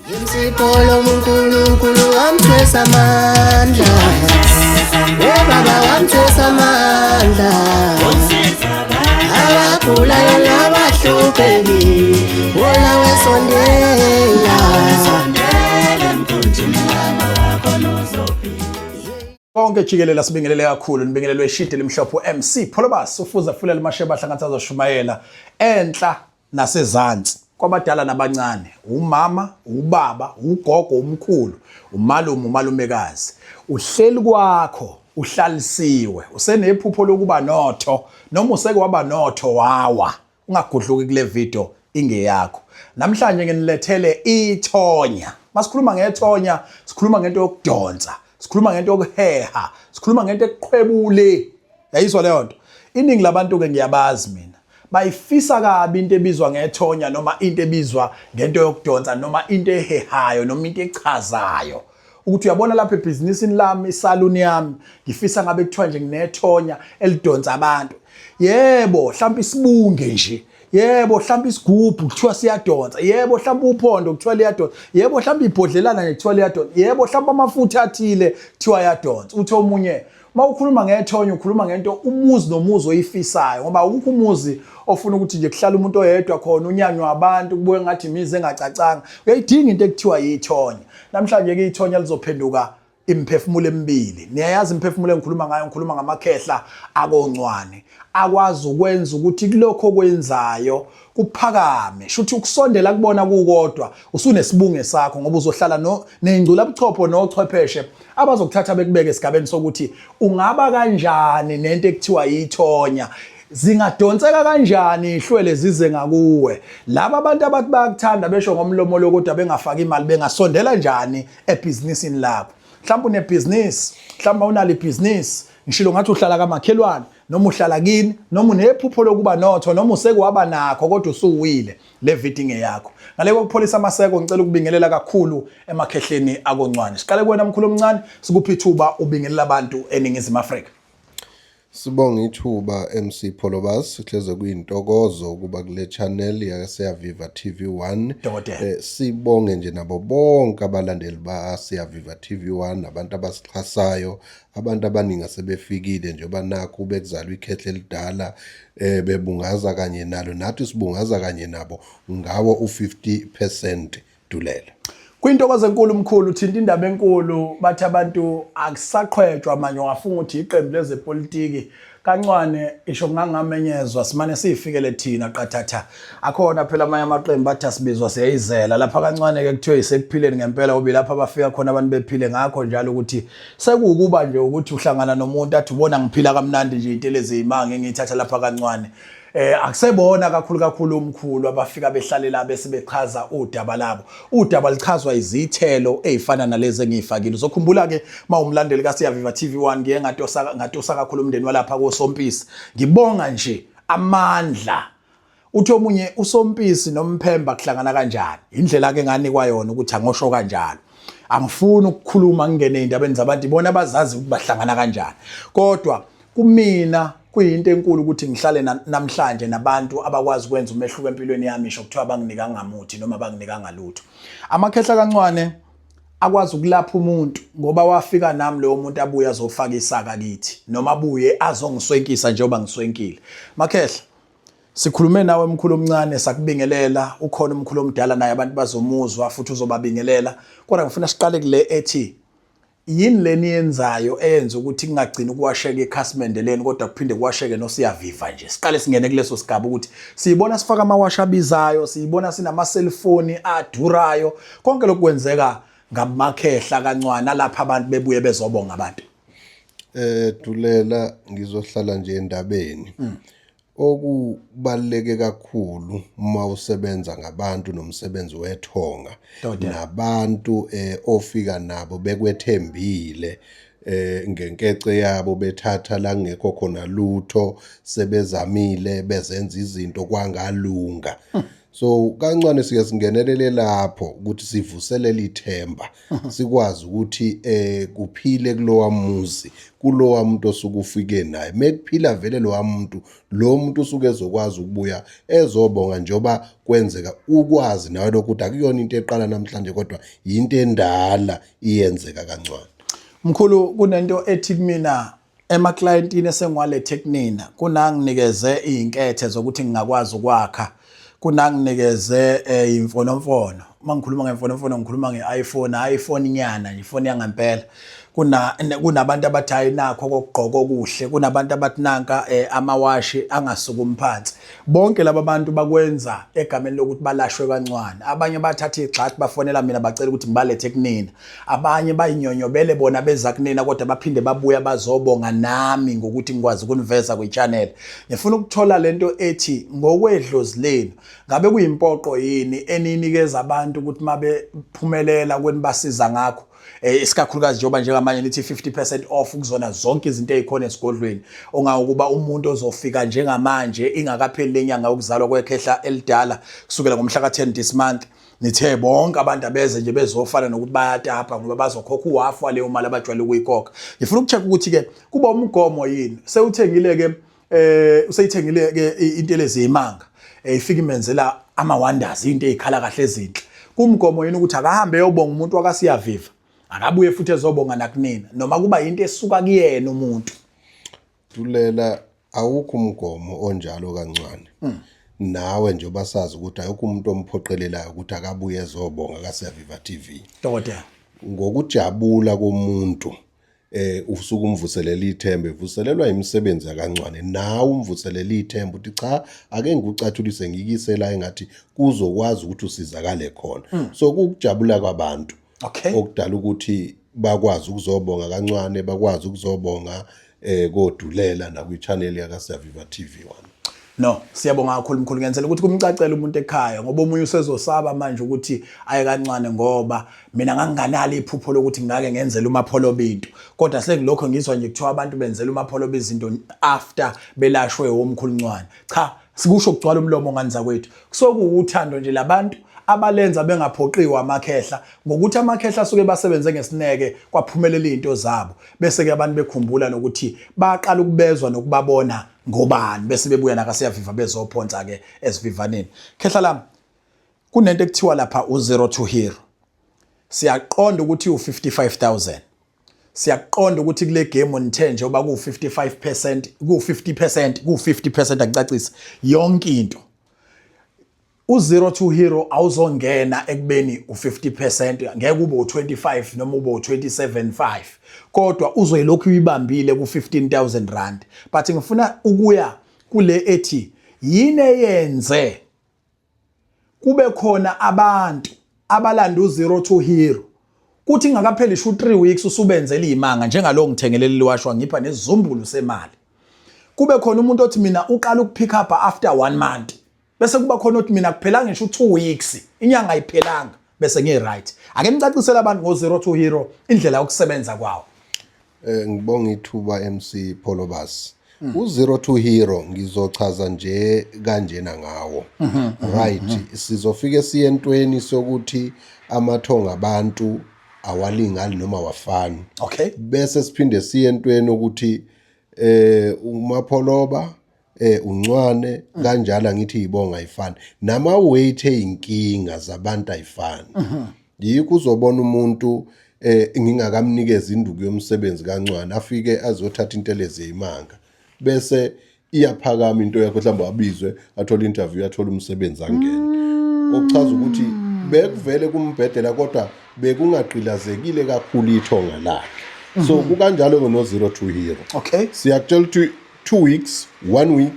Imsipolo uNkulunkulu wamthwesa amandla. Oh baba wamthwesa amandla. Abagulayo nabahlupheki wona wesondela. Konke jikelele sibingelele kakhulu nibingelelwe ishidi elimhlophe MC Pholobas ufuza fulela masheba hlanganisa azoshumayela enhla nasezansi kwabadala nabancane umama ubaba ugogo umkhulu umalume umalumekazi uhleli kwakho uhlalisiwe usenephupho lokuba notho noma useke waba notho wawa ungagudluki kule video ingeyakho. Namhlanje nginilethele ithonya. Masikhuluma ngethonya, sikhuluma ngento yokudonsa, sikhuluma ngento yokuheha, sikhuluma ngento ekuqhwebule. Yayizwa leyo nto. Iningi labantu ke ngiyabazi mina. Bayifisa kabi into ebizwa ngethonya noma into ebizwa ngento yokudonsa noma into ehehayo noma into echazayo. Ukuthi uyabona lapha ebhizinisini lami isaluni yami ngifisa ngabe kuthiwa nje nginethonya elidonsa abantu. Yebo, mhlawumbe isibunge nje. Yebo, mhlawumbe isigubhu kuthiwa siyadonsa. Yebo, mhlawumbe uphondo kuthiwa liyadonsa. Yebo, mhlawumbe ibhodlelana nje kuthiwa liyadonsa. Yebo, mhlawumbe amafutha athile kuthiwa ayadonsa. Uthi omunye uma ukhuluma ngethonya ukhuluma ngento umuzi nomuzi oyifisayo ngoba awukho umuzi ofuna ukuthi nje kuhlala umuntu oyedwa khona unyanywa abantu kubuye ngathi imizi engacacanga. Uyayidinga into ekuthiwa yithonya. Namhlanje ke ithonya lizophenduka imiphefumulo emibili. Niyayazi imiphefumulo engikhuluma ngayo, ngikhuluma ngamakhehla akoncwane akwazi ukwenza ukuthi kulokho okwenzayo kuphakame. Shuthi ukusondela kubona kukodwa usunesibunge sakho ngoba uzohlala no nengculabuchopho nochwepheshe abazokuthatha bekubeke esigabeni sokuthi ungaba kanjani nento ekuthiwa yithonya zingadonseka kanjani ihlwele zize ngakuwe laba abantu abathi bayakuthanda besho ngomlomo lo kodwa bengafaki imali bengasondela njani ebhizinisini lakho mhlawumbe unebhizinisi mhlawumbe awunalo ibhizinisi ngishilo ngathi uhlala kamakhelwane noma uhlala kini noma unephupho lokuba notho noma usekuwaba nakho kodwa usuwile le video ingeyakho ngale kokupholisa amaseko ngicela ukubingelela kakhulu emakhehleni akoncwane siqale kuwena mkhulu omncane sikuphi ithuba ubingelela abantu eningizimu Afrika. Sibonge ithuba MC Pholobas, hleze kuyintokozo ukuba kule channel yaseyaviva TV 1. Dokotela. Sibonge nje nabo bonke abalandeli ba Siyaviva TV 1, abantu abasixhasayo, abantu abaningi asebefikile njengoba nakhu bekuzalwa ikhehle elidala bebungaza kanye nalo, nathi sibungaza kanye nabo ngawo u-50% Dulela. Kwintokozo enkulu mkhulu thinta indaba enkulu bathi abantu akusaqhwetshwa manje ungafunga ukuthi iqembu lezepolitiki kancwane isho kungangamenyezwa simane siyifikele thina qathatha akhona phela amanye amaqembu athi asibizwa siyayizela lapha kancwane ke kuthiwe isekuphileni ngempela ngoba lapha abafika khona abantu bephile ngakho njalo ukuthi sekuwukuba nje ukuthi uhlangana nomuntu athi ubona ngiphila kamnandi nje intelezi imanga engiyithatha lapha kancwane. Akusebona kakhulu kakhulu umkhulu abafika behlalela bese bechaza udaba labo. Udaba lichazwa izithelo ezifana nalezi engiyifakile. Uzokhumbula ke mawumlandeli kaSiyaviva TV1 ngiye ngatosa ngatosa kakhulu umndeni walapha koSompisi. Ngibonga nje amandla. Uthi omunye uSompisi noMphemba kuhlangana kanjani? Indlela ke nganikwa yona ukuthi angosho kanjalo. Angifuni ukukhuluma ngingene ezindabeni zabantu ibona abazazi ukuthi bahlangana kanjani. Kodwa Kumina kuyinto enkulu ukuthi ngihlale namhlanje nabantu abakwazi ukwenza umehluko empilweni yami isho kuthiwa banginikanga muthi noma banginikanga lutho. Amakhehla kancwane akwazi ukulapha umuntu ngoba wafika nami lowo muntu abuye azofaka isaka kithi noma abuye azongiswenkisa njengoba ngiswenkile. Makhehla sikhulume nawe mkhulu omncane sakubingelela ukhona umkhulu omdala naye abantu bazomuzwa futhi uzobabingelela kodwa ngifuna siqale kule ethi Yini le niyenzayo eyenza ukuthi kungagcini ukuwasheka ikhasimende lenu kodwa kuphinde kuwasheke noSiyaviva nje? Siqale singene kuleso sigaba ukuthi siyibona sifaka amawashi abizayo, siyibona sinamaselifoni adurayo. Konke lokhu kwenzeka ngamakhehla kancwane alapha abantu bebuye bezobonga abantu. Dulela ngizohlala nje endabeni. Okubaluleke kakhulu uma usebenza ngabantu nomsebenzi wethonga nabantu ofika nabo bekwethembile ngenkece yabo bethatha la kungekho khona lutho sebezamile bezenza izinto kwangalunga. So kancane sike singenelele lapho ukuthi sivuselele ithemba, sikwazi ukuthi kuphile kulowa muzi, kulowa muntu osuke ufike naye. Mekuphila vele lowa muntu, lo muntu usuke ezokwazi ukubuya ezobonga njengoba kwenzeka, ukwazi nawe lokhu ukuthi akuyona into eqala namhlanje kodwa yinto endala iyenzeka kancane. Mkhulu, kunento ethi kumina emaklayentini esengiwalethe kunina, kunanginikeze izinkethe zokuthi ngingakwazi ukwakha, kunanginikeze imfonomfono. Uma ngikhuluma ngemfonomfono ngikhuluma nge-iPhone, hhayi ifoni nyana nje, ifoni yangempela. Kuna kunabantu abathi hayi nakho kokugqoka okuhle, kunabantu abathi nanka amawashi angasukumi phansi. Bonke laba bantu bakwenza egameni lokuthi balashwe kancwane. Abanye bathatha igxathi bafonela mina bacela ukuthi ngibalethe kunina. Abanye bayinyonyobele bona beza kunina kodwa baphinde babuya bazobonga nami ngokuthi ngikwazi ukuniveza kwi-channel. Ngifuna ukuthola lento ethi ngokwedlozi lenu ngabe kuyimpoqo yini eninikeza abantu ukuthi mabephumelela kwenibasiza ngakho, isikakhulukazi njengoba njengamanje nithi 50% off kuzona zonke izinto ezikhona esigodlweni, ongangokuba umuntu ozofika njengamanje ingakapheli lenyanga yokuzalwa kwekhehla elidala kusukela ngomhla ka-10 this month, nithe bonke abantu abeze nje bezofana nokuthi bayatapa ngoba bazokhokha uhafu waleyo mali abajwayele ukuyikhokha. Ngifuna ukucheck ukuthi ke kuba umgomo yini, sewuthengile ke useyithengile ke intelezi yemanga, ifika imenzela ama wonders, into ezikhala kahle ezinhle. Kumgomo yini ukuthi akahambe eyobonga umuntu wakasiyaviva, akabuye futhi ezobonga nakunina, noma kuba into esuka kuyena umuntu? Tulela, awukho umgomo onjalo kancane. Nawe nje basazi ukuthi ayukho umuntu omphoqelelayo ukuthi akabuye ezobonga kaSiyaviva TV. Dokotela, ngokujabula komuntu usuke umvuselela ithemba, evuselelwa imisebenzi yakancwane, nawe umvuselela ithemba uthi cha, ake ngikucathulise ngikise la engathi kuzokwazi ukuthi usizakale khona. So kukujabula kwabantu okudala ukuthi bakwazi ukuzobonga kancwane, bakwazi ukuzobonga kodulela nakwi-channel yakaSiyaviva TV 1. No, siyabonga kakhulu mkhulu, ngenzela ukuthi kumcacele umuntu ekhaya ngoba omunye usezosaba manje ukuthi aye kancane, ngoba mina nganginganalo iphupho lokuthi ngake ngenzele uMapholoba into, kodwa sengilokho ngizwa nje kuthiwa abantu benzela uMapholoba izinto after belashwe omkhulu Ncwane. Cha, sikusho kugcwala umlomo ngani zakwethu, kusuke kuwuthando nje labantu abalenza bengaphoqiwe amakhehla, ngokuthi amakhehla asuke basebenze ngesineke kwaphumelela izinto zabo, bese ke abantu bekhumbula nokuthi baqala ukubezwa nokubabona ngobani, bese bebuya nakaSiyaviva bezophonsa ke esivivaneni. Khehla lami, kunento ekuthiwa lapha u-zero to hero. Siyaqonda ukuthi u-55000, siyaqonda ukuthi kule game nithe njengoba ku-55%, ku-50%, ku-50%, angicacise yonke into. U-zero to hero awuzongena ekubeni u-50%, ngeke ube u-25 noma ube u-27.5, kodwa uzoyilokhu uyibambile ku-15000 rand. But ngifuna ukuya kule ethi yini eyenze kube khona abantu abalanda u-zero to hero kuthi ingakapheli isho 3 weeks usubenzela imanga, njengalo ngithengelele liwashwa ngipha nesizumbulu semali, kube khona umuntu othi mina uqala ukupick up after 1 month, bese kuba khona othi mina kuphelanga ngisho 2 weeks, inyanga ayiphelanga bese ngi right. Ake nicacisele abantu ngo zero to hero, indlela yokusebenza kwawo. Ngibonga ithuba MC Pholobas. U-zero to hero ngizochaza nje kanjena ngawo. Right, sizofike siye entweni sokuthi amathonga abantu awalingani noma awafani. Bese siphinde siye entweni ukuthi uMapholoba, uNcwane kanjalo, ngithi ibonga ayifani. Nama weight eyinkinga zabantu ayifani. Yikho uzobona umuntu ngingakamnikeza induku yomsebenzi kancwane afike azothatha intelezi yimanga, bese iyaphakama into yakho, mhlawumbe abizwe athole interview, athole umsebenzi, angene. Okuchaza ukuthi bekuvele kumbhedela kodwa bekungagqilazekile kakhulu ithonga lakhe. So kukanjalo ke no zero to hero. Siyakutshela ukuthi 2 weeks, 1 week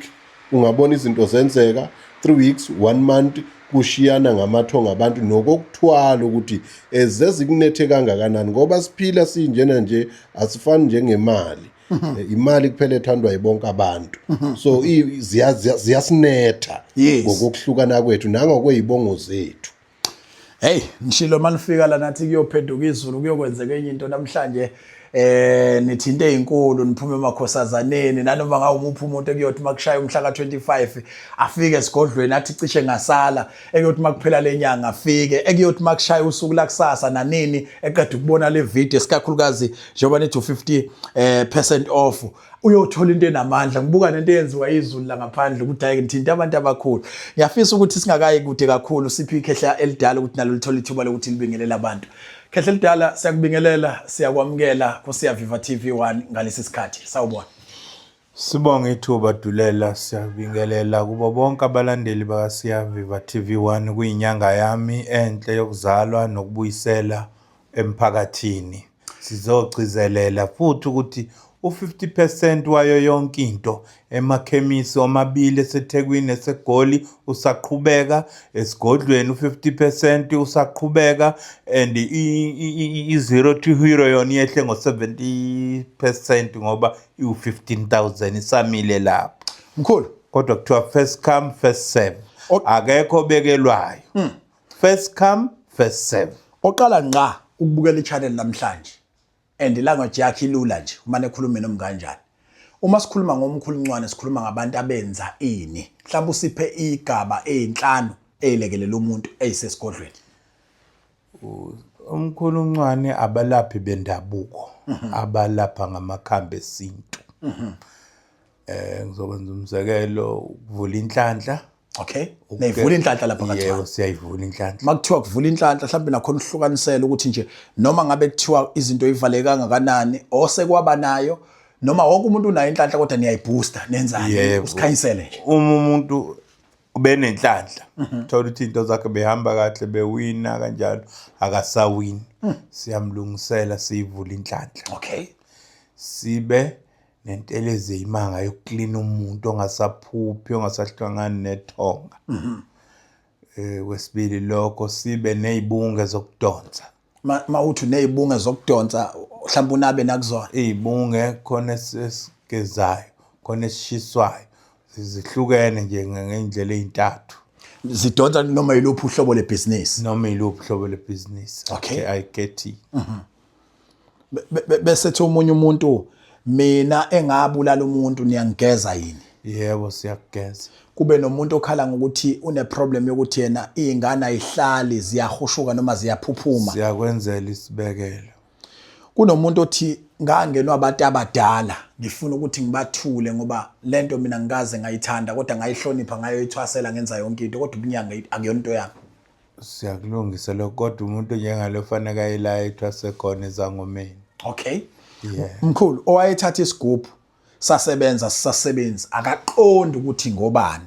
ungabona izinto zenzeka, 3 weeks, 1 month, kushiyana ngamathonga abantu nokokuthwala ukuthi ezezikunethe kangakanani, ngoba siphila sinjena nje asifani njengemali. Imali kuphela ethandwa yibonke abantu, so ziyasinetha ngokuhlukana kwethu nangokwezibongo zethu. Hey, ngishilo manifika la nathi kuyophenduka izulu, kuyokwenzeka enye into namhlanje. Nithinte izinkulu, niphume emakhosazaneni, nanoma ngawumuphi umuntu ekuyothi makushaya umhla ka25 afike esigodlweni athi cishe ngasala, ekuyothi makuphela lenyanga afike, ekuyothi makushaya usuku lakusasa nanini eqeda ukubona le video, esikakhulukazi njengoba nithi u50 percent off, uyothola into enamandla. Ngibuka nento eyenziwa izulu la ngaphandle ukuthi hayi, ngithinta abantu abakhulu. Ngiyafisa ukuthi singakayi kude kakhulu, siphe ikhehla elidala ukuthi nalo lithole ithuba lokuthi libingelele abantu. Khehla elidala, siyakubingelela, siyakwamukela kuSiyaviva TV1 ngalesi sikhathi. Sawubona. Sibonge ithuba, Dulela. Siyabingelela kubo bonke abalandeli bakaSiyaviva TV1. Kuyinyanga yami enhle yokuzalwa nokubuyisela emphakathini. Sizogcizelela futhi ukuthi u-50% wayo yonke into emakhemisi omabili eseThekwini eseGoli usaqhubeka, esigodlweni u-50% usaqhubeka, and i-zero to hero yona iyehle ngo-70% ngoba iwu-15,000 isamile lapho. Mkhulu. Kodwa kuthiwa first come, first serve. Akekho obekelwayo. First come, first serve. Oqala ngqa ukubukela i-channel namhlanje and language yakhe ilula nje, umane ekhulume noma kanjani. Uma sikhuluma ngomkhulu Ncwane, sikhuluma ngabantu abenza ini? Mhlawumbe usiphe igaba ezinhlanu ezilekelela umuntu eyisesigodlweni. Umkhulu Ncwane abalaphi bendabuko abalapha ngamakhambi esintu. Ngizokwenza umzekelo, ukuvula inhlanhla. Okay, niyivula inhlanhla lapha? Yebo. Kathiwa Siyayivula inhlanhla. Makuthiwa kuvula inhlanhla, mhlawumbe nakhona uhlukanisele ukuthi nje noma ngabe kuthiwa izinto ivaleke kangakanani, osekwaba nayo noma wonke umuntu unayo inhlanhla, kodwa niyayibooster, nenzani? Yebo. Usikhanyisele nje. Uma umuntu ubenenhlanhla, thola ukuthi into zakhe behamba kahle, bewina kanjalo, akasawini, siyamlungisela, siyivula inhlanhla. Sibe nentelezi eyimanga yokuklina umuntu ongasaphuphi, ongasahlangani nethonga. Kwesibili lokho, sibe nezibunge zokudonsa. Ma uthi unezibunge zokudonsa, mhlawumbe unabe nakuzona? Izibunge khona esigezayo, khona esishiswayo, zihlukene nje ngey'ndlela ey'ntathu. Zidonsa noma yiluphi uhlobo lebhizinisi? Noma yiluphi uhlobo lebhizinisi. Ayikhethi. Bese thi omunye umuntu, mina engabulala umuntu, niyangigeza yini? Yebo, siyakugeza. Kube nomuntu okhala ngokuthi une problem yokuthi yena izingane ayihlali, ziyahushuka noma ziyaphuphuma. Siyakwenzela isibekelo. Kunomuntu othi ngangenwa abantu abadala, ngifuna ukuthi ngibathule ngoba lento mina ngikaze ngayithanda, kodwa ngayihlonipha, ngayoyithwasela, ngenza yonke into, kodwa ubunyanga akuyona into yami. Siyakulungisa lokho, kodwa umuntu njengalo fanele aye la ethwase khona ezangomeni. Mkhulu, owayethatha isigubhu sasebenza sisasebenzi, akaqondi ukuthi ngobani.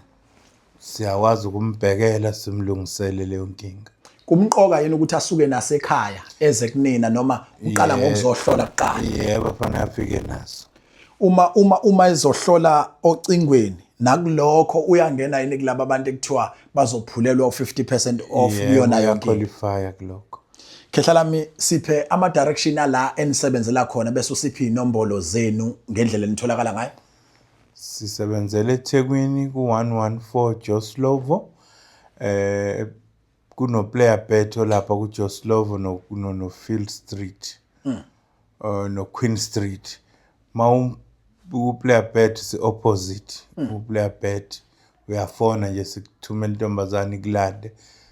Siyakwazi ukumbhekela, simlungisele leyo nkinga. Kumqoka yini ukuthi asuke nasekhaya eze kunina, noma uqala ngokuzohlola kuqala? Yebo, fanele afike naso. Uma ezohlola ocingweni, nakulokho uyangena yini kulaba abantu ekuthiwa bazophulelwa u-50% off kuyona yonke into? Uyaqualifya kulokho. Khehla lami, siphe ama direction ala enisebenzela khona, bese usiphe inombolo zenu ngendlela enitholakala ngayo. Sisebenzele eThekwini ku-114 Joe Slovo, kuno player betho lapha ku Joe Slovo no no, no Field Street no Queen Street. Ma u player bet si opposite u player bet. Uyafona nje, sikuthumela intombazane ikulande.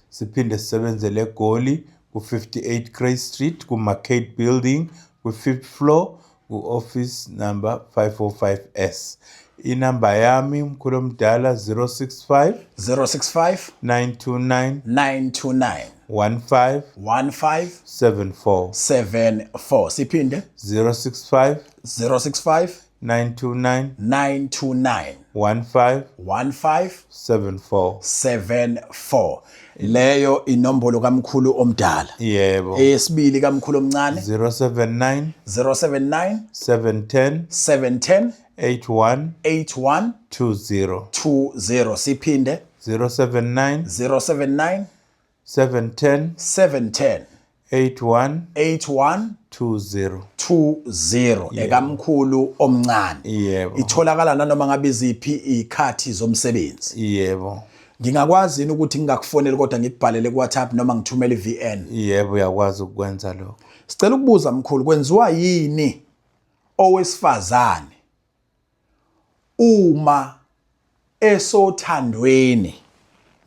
Siphinde sisebenzele eGoli ku-58 Grey Street, ku-Marcade Building, ku-fifth floor, ku-office number 505S. Inamba yami, umkhulu omdala, 065 065 929 929 15 15 74. 74. Siphinde. 065 065 929 929 15 15 74. 74. Leyo inombolo kamkhulu omdala. Yebo. Eyesibili kamkhulu omncane? 079 079 710 710 81 81 20. 20. Siphinde. 079 079 710 710 81 81 20. 20, ekamkhulu omncane. Yebo. Itholakala nanoma ngabe iziphi ikhathi zomsebenzi? Yebo. Ngingakwazi yini ukuthi ngingakufoneli kodwa ngikubhalele ku WhatsApp noma ngithumele i-VN? Yebo, uyakwazi ukwenza lokho. Sicela ukubuza mkhulu, kwenziwa yini? Owesifazane uma esothandweni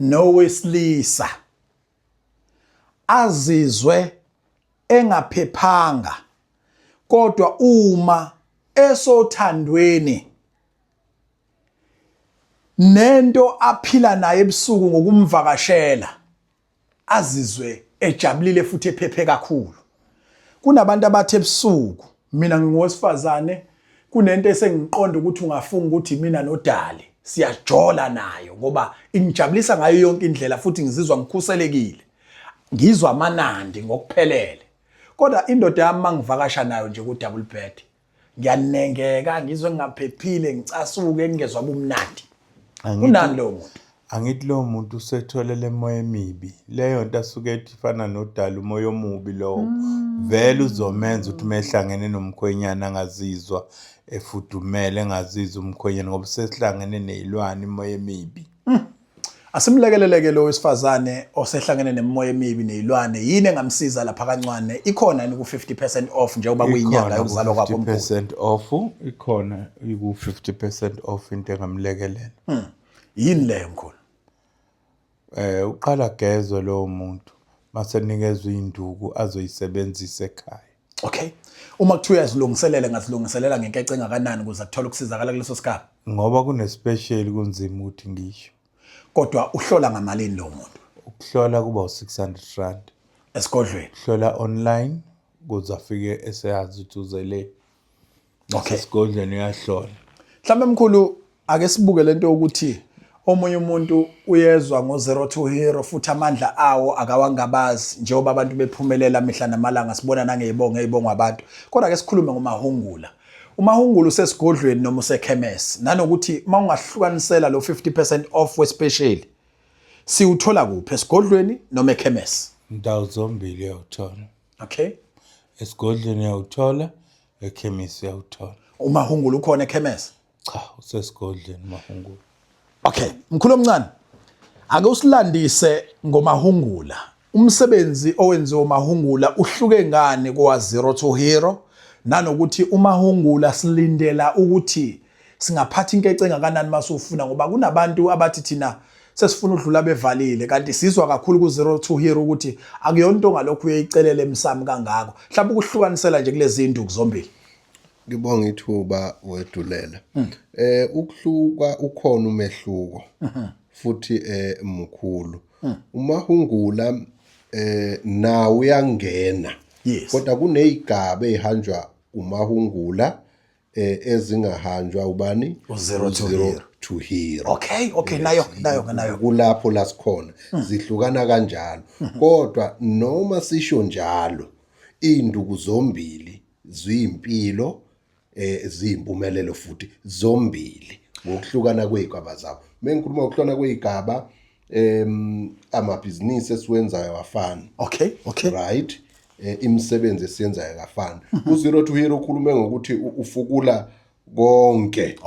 nowesilisa azizwe engaphephanga kodwa uma esothandweni nento aphila naye ebusuku ngokumvakashela azizwe ejabulile futhi ephephe kakhulu. Kunabantu abathi ebusuku mina ngingowesifazane kunento esengiqonda ukuthi ungafunga ukuthi mina noDali siyajola nayo ngoba ingijabulisa ngayo yonke indlela futhi ngizizwa ngikhuselekile. Ngizwa amanandi ngokuphelele. Kodwa indoda yami mangivakasha nayo nje ku double bed ngiyanengeka ngizwe ngingaphephile ngicasuke ngingezwa bumnandi. Unani lowo muntu? Angithi lowo muntu usethole le moya emibi leyo nto asuke ethi ifana nodala umoya omubi lowo vele uzomenza ukuthi uma ehlangene nomkhwenyana angazizwa efudumele engazizwa umkhwenyana ngoba usehlangene ney'lwane imoya emibi. Asimlekeleleke lo wesifazane osehlangene nemimoya emibi nezilwane yini engamsiza lapha kancwane ikhona yini ku 50% off njengoba kuyinyanga yokuzalwa kwakho mkhulu 50% off ikhona iku 50% off into engamlekelela. Yini leyo mkhulu? Uqala agezwe lowo muntu mase nikezwa induku azoyisebenzisa ekhaya. Okay. Uma kuthiwa uyazilungiselela ngazilungiselela ngenkece engakanani ukuze athole ukusizakala kuleso sigaba? Ngoba kune special kunzima ukuthi ngisho. Kodwa uhlola ngamalini lowo muntu? Ukuhlola kuba u600 rand. Esigodlweni. Hlola online kuze afike eseyazi ukuthi uzele. Okay. Esigodlweni uyahlola. Mhlawumbe mkhulu ake sibuke lento yokuthi omunye umuntu uyezwa ngo-zero to hero futhi amandla awo akawangabazi njengoba abantu bephumelela mihla namalanga sibona nangeyibongo eyibongwa abantu kodwa ke sikhulume ngomahungula umahungula usesigodlweni noma usekhemesi nanokuthi uma ungahlukanisela lo 50% off wespecial siwuthola kuphi esigodlweni noma ekhemesi? Ndawo zombili uyawuthola. Okay. Esigodlweni uyawuthola, ekhemisi uyawuthola. Umahungula ukhona ekhemesi? Cha, usesigodlweni umahungula. Okay, mkhulu omncane. Ake usilandise ngomahungula. Umsebenzi owenziwa umahungula uhluke ngani kowa Zero to Hero nanokuthi umahungula silindela ukuthi singaphatha inkece engakanani masufuna ngoba kunabantu abathi thina sesifuna udlula bevalile kanti sizwa kakhulu ku Zero to Hero ukuthi akuyona into ngalokhu uyeyicelela emsamo kangako mhlawumbe ukuhlukanisela nje kulezi induku zombili. Ngibonga ithuba wedulela. Ukuhluka ukhona umehluko futhi mkhulu. Umahungula nawo uyangena. Kodwa kunezigaba ezihanjwa umahungula ezingahanjwa ubani? U-zero to hero. To hero. Okay, nayo nayo nayo. Kulapho la sikhona zihlukana kanjalo. Kodwa noma sisho njalo induku zombili ziyimpilo, ziyimpumelelo futhi zombili ngokuhlukana kwezigaba zabo. Mengikhuluma ngokuhlukana kwezigaba, amabhizinisi esiwenzayo awafani. Okay. Right? Imisebenzi esiyenzayo akafani. U-zero to hero ukhulume ngokuthi ufukula konke.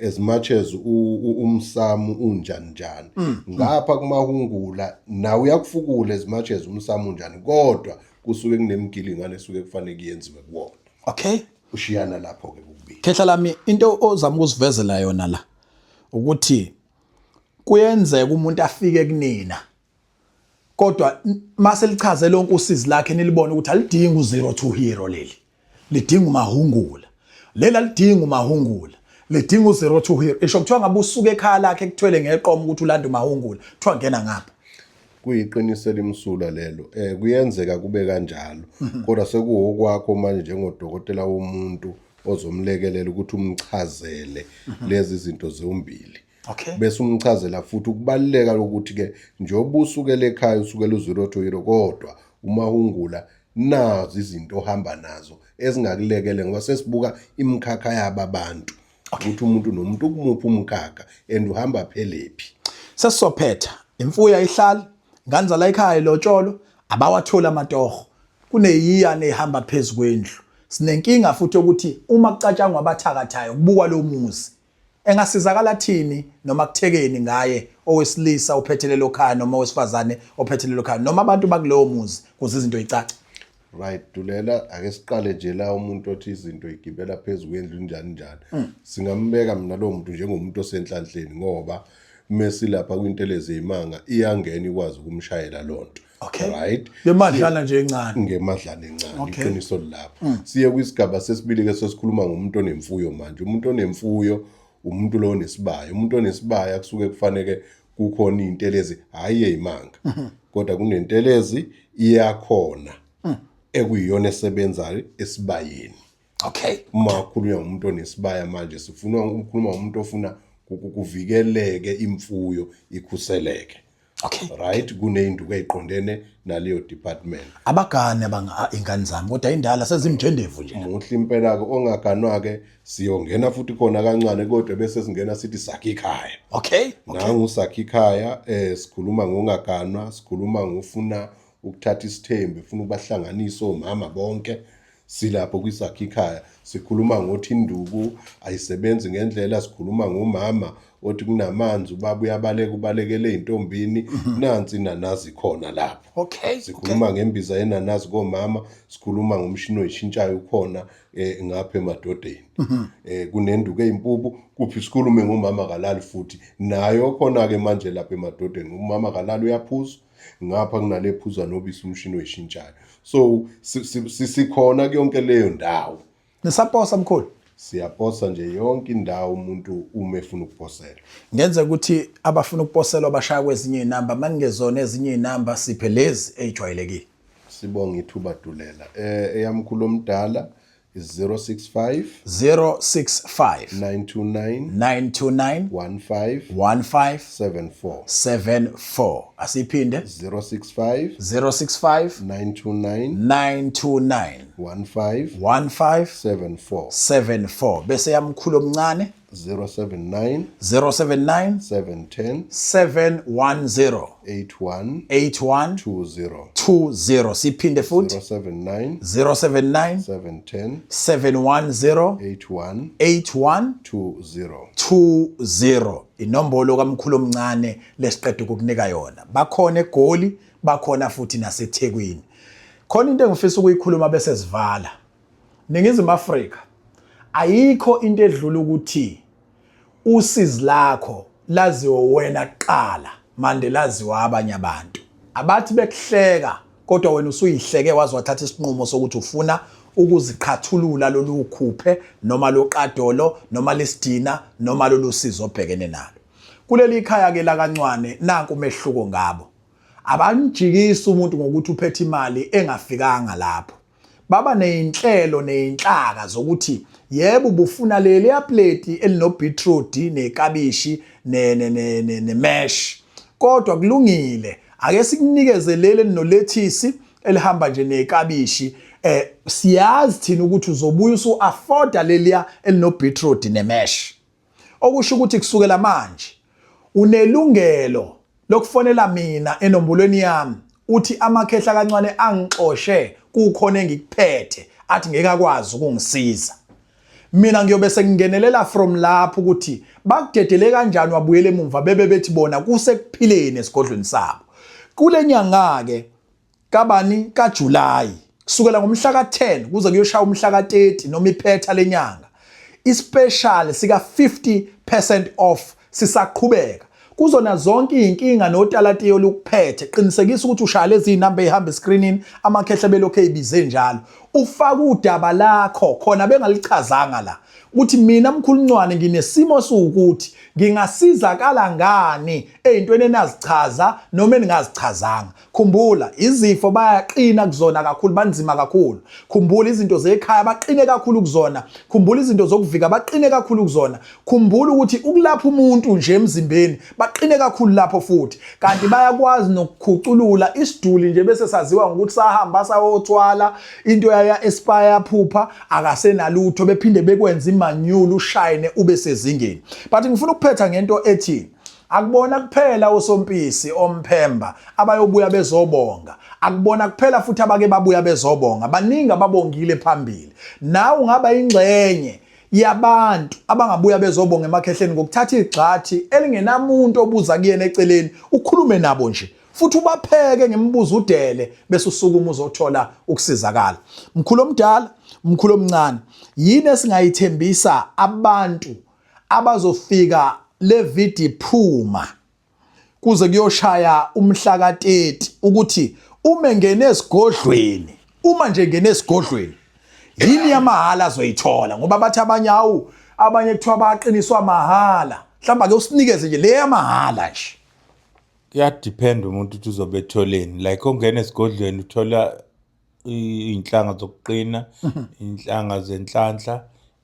As much as umsamu unjani njani. Ngapha kumahungula nawe uyakufukula as much as umsamu unjani kodwa kusuke kunemgilingane esuke kufanele kuyenziwe kuwona. Ushiyana lapho ke kokubili. Khehla lami into ozama ukusivezela yona la ukuthi kuyenzeka umuntu afike kunina kodwa mase lichaze lonke usizi lakhe nilibone ukuthi alidingi u-zero to hero leli lidinga umahungula leli alidingi umahungula lidinga u-zero to hero isho kuthiwa ngabe usuke ekhaya lakhe kuthwele ngeqomo ukuthi ulanda umahungula kuthiwa ngena ngapha. Kuyiqiniso elimsulwa lelo. Kuyenzeka kube kanjalo kodwa sekuwokwakho manje njengodokotela womuntu ozomlekelela ukuthi umchazele lezi zinto zombili. Bese umchazela futhi ukubaluleka lokuthi ke njengoba usukela ekhaya usukela u-zero to hero kodwa umahungula nazo izinto ohamba nazo ezingakulekele ngoba sesibuka imikhakha yabo abantu ukuthi umuntu nomuntu ukumuphi umkhakha and uhamba phelephi. Sesizophetha imfuyo ayihlali ngane zala ekhaya ilotsholo abawatholi amatoho kuneyiyane ehamba phezu kwendlu sinenkinga futhi ukuthi uma kucatshangwa abathakathayo kubukwa lo muzi engasizakala thini noma kuthekeni ngaye owesilisa ophethe lelo khaya noma owesifazane ophethe lelo khaya noma abantu bakulowo muzi kuze izinto icace. Right, Dulela, ake siqale nje la umuntu othi izinto igibela phezu kwendlu njani njani. Singambeka mina lo muntu njengomuntu osenhlanhleni ngoba mesilapha kwintelezi yimanga iyangena ikwazi ukumshayela lonto. Right? Ngemadlana nje encane. Ngemadlana encane, iqiniso lilapho. Siye kwisigaba sesibili ke sesikhuluma ngomuntu onemfuyo manje. Umuntu onemfuyo umuntu lo onesibaya. Umuntu onesibaya kusuke kufanele kukhona intelezi hayi eyimanga. Kodwa kunentelezi iyakhona ekuyiyona esebenzayo esibayeni. Uma kukhulunywa ngomuntu onesibaya manje sifuna ukukhuluma ngomuntu ofuna kuvikeleke imfuyo ikhuseleke. Right, kuneyinduku eziqondene naleyo department. Abagane abanga ingane zami kodwa indala sezimjendevu nje. Muhle impela ke ongaganwa ke siyongena futhi khona kancane kodwa bese singena sithi sakhe ikhaya. Nangu sakhe ikhaya sikhuluma ngongaganwa, sikhuluma ngofuna ukuthatha isithembu, ufuna ukubahlanganisa omama bonke. Silapho kwisakhe ikhaya, sikhuluma ngothi induku ayisebenzi ngendlela, sikhuluma ngomama othi kunamanzi ubaba uyabaleka ubalekele ezintombini, nansi inanazi khona lapho. Sikhuluma ngembiza yenanazi komama, sikhuluma ngomshini oyishintshayo ukhona ngapha emadodeni. Kunenduku eyimpupu, kuphi sikhulume ngomama kalali futhi nayo khona ke manje lapha emadodeni umama kalali uyaphuza. Ngapha kunale phuza nobisi umshini oyishintshayo. So sikhona kuyonke leyo ndawo. Nisaposa mkhulu? Siyaposa nje yonke indawo umuntu uma efuna ukuposela. Ngenze ukuthi abafuna ukuposelwa bashaya kwezinye inamba, maningezona ezinye inamba siphe lezi ezijwayelekile. Sibonga ithuba Dulela. Eyamkhulu omdala is 065 065 929 929 15 15 74. 74. Asiphinde. 065 065 929 929 15 15 74. 74. Bese yamkhulu omncane 079 079 710 710 81 81 20. 20. Siphinde futhi. 079 079 710 710 81 81 20. 20. Inombolo kamkhulu omncane lesiqeda ukukunika yona. Bakhona eGoli, bakhona futhi naseThekwini. Khona into engifisa ukuyikhuluma bese sivala. Ningizimu Afrika ayikho into edlula ukuthi usizi lakho laziwe wena kuqala mande laziwa abanye abantu. Abathi bekuhleka kodwa wena usuyihleke waze wathatha isinqumo sokuthi ufuna ukuziqhathulula lolu khuphe noma loqadolo noma lesidina noma lolu sizo obhekene nalo. Kuleli khaya ke la kaNcwane nanku umehluko ngabo. Abanjikisi umuntu ngokuthi uphethe imali engafikanga lapho. Baba nezinhlelo nezinhlaka zokuthi yebo ubufuna leli plate elino beetroot nekabishi ne ne ne ne mash, kodwa kulungile ake sikunikeze leli elinolethisi elihamba nje nekabishi. Siyazi thina ukuthi uzobuya usu afforda leliya elino beetroot ne mash. Okusho ukuthi kusukela manje unelungelo lokufonela mina enombolweni yami uthi amakhehla kancane angixoshe kukhona engikuphethe athi ngeke akwazi ukungisiza. Mina ngiyobe sengingenelela from lapho ukuthi bakudedele kanjani wabuyela emumva bebe bethi bona kusekuphileni esigodlweni sabo. Kule nyanga ke kabani kaJuly kusukela ngomhla ka-10 kuze kuyoshaya umhla ka-30 noma iphetha lenyanga, ispecial sika 50% off sisaqhubeka kuzona zonke izinkinga notalatiyo olukuphethe. Qinisekisa ukuthi ushaya lezi zinamba ezihamba escreenini, amakhehla belokhu ezibize njalo, ufaka udaba lakho khona bengalichazanga la ukuthi mina mkhulu Ncwane nginesimo siwukuthi ngingasizakala ngani ezintweni enazichaza noma eningazichazanga. Khumbula izifo bayaqina kuzona kakhulu, banzima kakhulu. Khumbula izinto zekhaya baqine kakhulu kuzona. Khumbula izinto zokuvika baqine kakhulu kuzona. Khumbula ukuthi ukulapha umuntu nje emzimbeni baqine kakhulu lapho futhi. Kanti bayakwazi nokukhuculula isiduli nje bese saziwa ngokuthi sahamba sayothwala into yaya espire yaphupha akasenalutho, bephinde bekwenze imanyulu ushayine ube sezingeni. But ngifuna ukuphetha ngento ethi akubona kuphela osompisi omphemba abayobuya bezobonga, akubona kuphela futhi abake babuya bezobonga, baningi ababongile phambili. Nawe ungaba ingxenye yabantu abangabuya bezobonga emakhehleni ngokuthatha igxathi elingenamuntu obuza kuyena eceleni, ukhulume nabo nje. Futhi ubapheke ngemibuzo udele bese usukuma uzothola ukusizakala. Mkhulu omdala, mkhulu omncane, yini esingayithembisa abantu abazofika le video iphuma kuze kuyoshaya umhla ka-30 ukuthi uma engene esigodlweni uma nje engene esigodlweni yini yamahhala azoyithola ngoba bathi abanye awu abanye kuthiwa baqiniswa mahhala mhlawumbe ake usinikeze nje le yamahhala nje. Kuyadepend umuntu ukuthi uzobe etholeni, like ongena esigodlweni uthola iy'nhlanga zokuqina, iy'nhlanga zenhlanhla,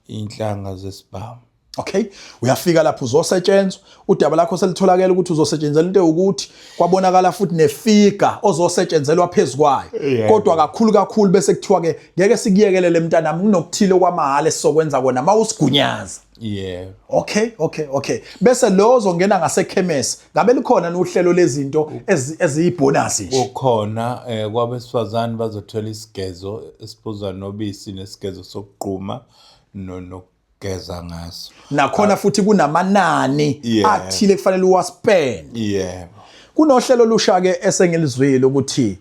iy'nhlanga zesibhamu. Okay, uyafika lapho uzosetshenzwa, udaba lakho selitholakele ukuthi uzosetshenzelwa into ewukuthi, kwabonakala futhi nefiga ozosetshenzelwa phezu kwayo. Kodwa kakhulu kakhulu bese kuthiwa ke ngeke sikuyekelele mntanami kunokuthile okwamahhala esizokwenza kona mawusigunyaza. Yebo. Okay, okay, okay. Bese lo ozongena ngasekhemesi, ngabe likhona uhlelo lezinto eziyibonus nje? Kukhona kwabesifazane bazothola isigezo esiphuzwa nobisi nesigezo sokugquma nokugeza ngaso. Nakhona futhi kunamanani athile kufanele uwaspend. Yebo. Kunohlelo olusha ke esengilizwile ukuthi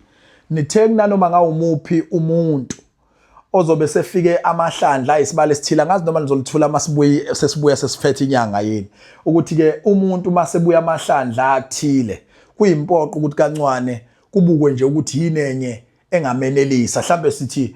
nithe kunanoma ngawumuphi umuntu ozobe sefike amahlandla ayisibalo esithile, angazi noma nizolithula masibuye sesibuya sesiphethe inyanga yini, ukuthi ke umuntu masebuya amahlandla athile kuyimpoqo ukuthi kancwane kubukwe nje ukuthi yini enye engamenelisa. Mhlambe sithi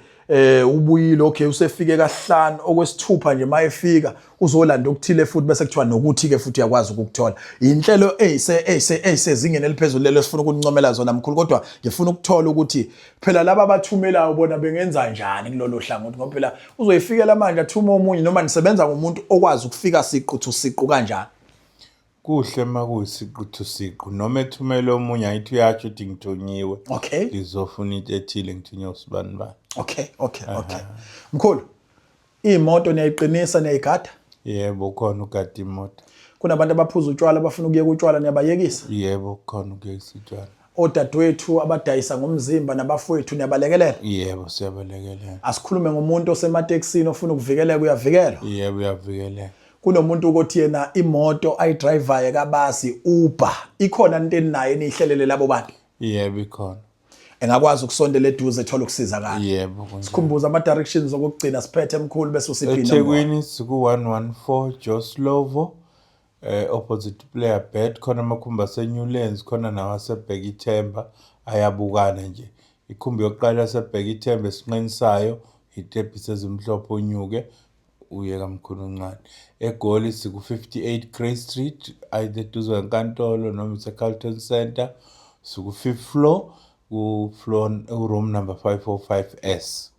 ubuyile, okay, usefike kahlanu okwesithupha nje mayefika uzolanda okuthile futhi bese kuthiwa nokuthi ke futhi uyakwazi ukukuthola. Inhlelo eyisezingeni eliphezulu lelo esifuna ukuncomela zona mkhulu, kodwa ngifuna ukuthola ukuthi phela laba abathumelayo bona bengenza njani kulolo hlangothi, ngoba phela uzoyifikela manje athume omunye noma nisebenza ngomuntu okwazi ukufika siqu to siqu kanjani. Kuhle uma kuyisiqu to siqu, noma ethumele omunye ayithi uyasho ukuthi ngithunyiwe. Ngizofuna into ethile, ngithunywe usibani bani. Okay, okay, okay. Mkhulu, imoto niyayiqinisa, niyayigada? Yebo, khona ugada imoto. Kunabantu abaphuza utshwala abafuna ukuyeka utshwala, niyabayekisa? Yebo, khona ukuyekisa utshwala. Odadewethu abadayisa ngomzimba nabafowethu niyabalekelela? Yebo, siyabalekelela. Asikhulume ngomuntu osematekisini ofuna ukuvikeleka, uyavikelwa? Yebo, uyavikeleka. Kunomuntu ukuthi yena imoto ayidrayivayo kabasi Uber, ikhona into eninayo eniyihlelele labo bantu? Yebo, ikhona. Engakwazi ukusondela eduze ethola ukusizakala. Yebo, kunjalo. Sikhumbuza ama directions okugcina siphethe mkhulu bese usiphi inombolo. eThekwini siku 114 Joe Slovo opposite Player Bet, khona amakhumbi aseNewlands, khona nawasebhekithemba ayabukana nje. Ikhumbi yokuqala yasebhekithemba esinqeni sayo itebhisi ezimhlophe unyuke uye kamkhulu ncane. EGoli siku-58 Grey Street, either eduze kwenkantolo noma ise-Carlton Centre. Siku-fifth floor, ku-floor room number 505S.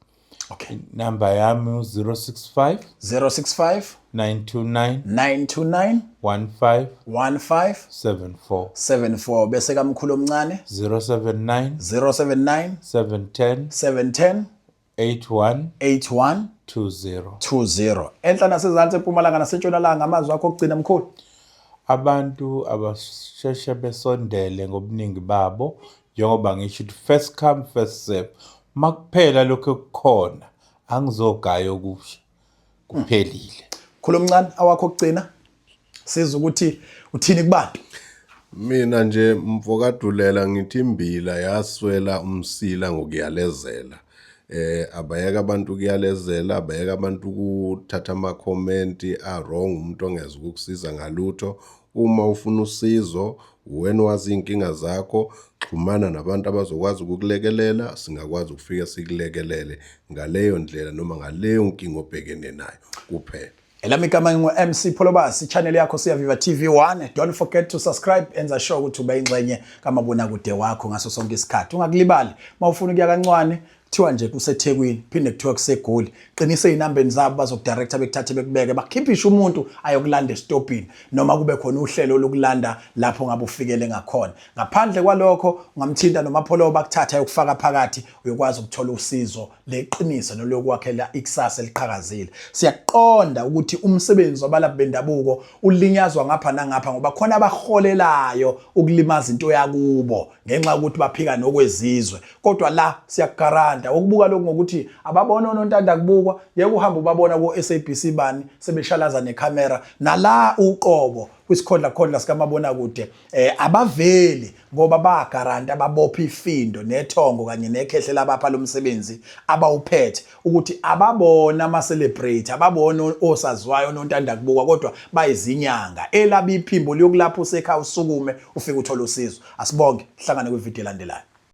Inamba yami u-065 065 929 929 15 15 74. 74. Bese kamkhulu omncane? 079 079 710 710 81 81 20. 20. Enhla nasezansi, empumalanga nasentshonalanga, amazwi akho okugcina mkhulu. Abantu abasheshe besondele ngobuningi babo, njengoba ngisho ukuthi first come first serve. Makuphela lokho ekukhona, angizogaya okusha, kuphelile. Mkhulu omncane, awakho okugcina, sizwe ukuthi uthini kubantu. Mina nje mfokaDulela ngithi imbila yaswela umsila ngokuyalezela. Abayeke abantu ukuyalezela, abayeke abantu ukuthatha ama-comment a-wrong, umuntu ongeze ukukusiza ngalutho. Uma ufuna usizo, wena wazi iy'nkinga zakho, xhumana nabantu abazokwazi ukukulekelela, singakwazi ukufika sikulekelele ngaleyo ndlela noma ngaleyo nkinga obhekene nayo kuphela. Elami igama ngingu-MC Pholobasi, channel yakho Siyaviva TV 1. Don't forget to subscribe, enza sure ukuthi ube ingxenye kamabonakude wakho ngaso sonke isikhathi. Ungakulibali, uma ufuna ukuya kancwane, kuthiwa nje kuseThekwini, phinde kuthiwa kuseGoli. Qinise izinambeni zabo, bazokudirector bekuthathe bekubeke, bakhiphishe umuntu ayokulanda esitobhini noma kube khona uhlelo lokulanda lapho ngabe ufikele ngakhona. Ngaphandle kwalokho, ungamthinta noMapholoba bakuthathe ayokufaka phakathi, uyokwazi ukuthola usizo leqiniso nolokwakhela ikusasa eliqhakazile. Siyaqonda ukuthi umsebenzi wabalaphi bendabuko ulinyazwa ngapha nangapha ngoba khona abaholelayo ukulimaza into yakubo ngenxa yokuthi baphika nokwezizwe. Kodwa la siyakugaranta ukubuka lokhu ngokuthi ababona onontanda kubukwa, ngeke uhambe ubabona ko-SABC bani sebeshalaza nekhamera nala uqobo. kwisikhondla khondla sikamabona kude eh abaveli ngoba bagaranta ababopha ifindo nethongo kanye nekhehle labapha lomsebenzi abawuphethe ukuthi ababona ama celebrate ababona osaziwayo nontanda kubukwa kodwa bayizinyanga elabi iphimbo liyokulapha usekhaya usukume ufike uthola usizo. Asibonge, hlangane kwivideo elandelayo.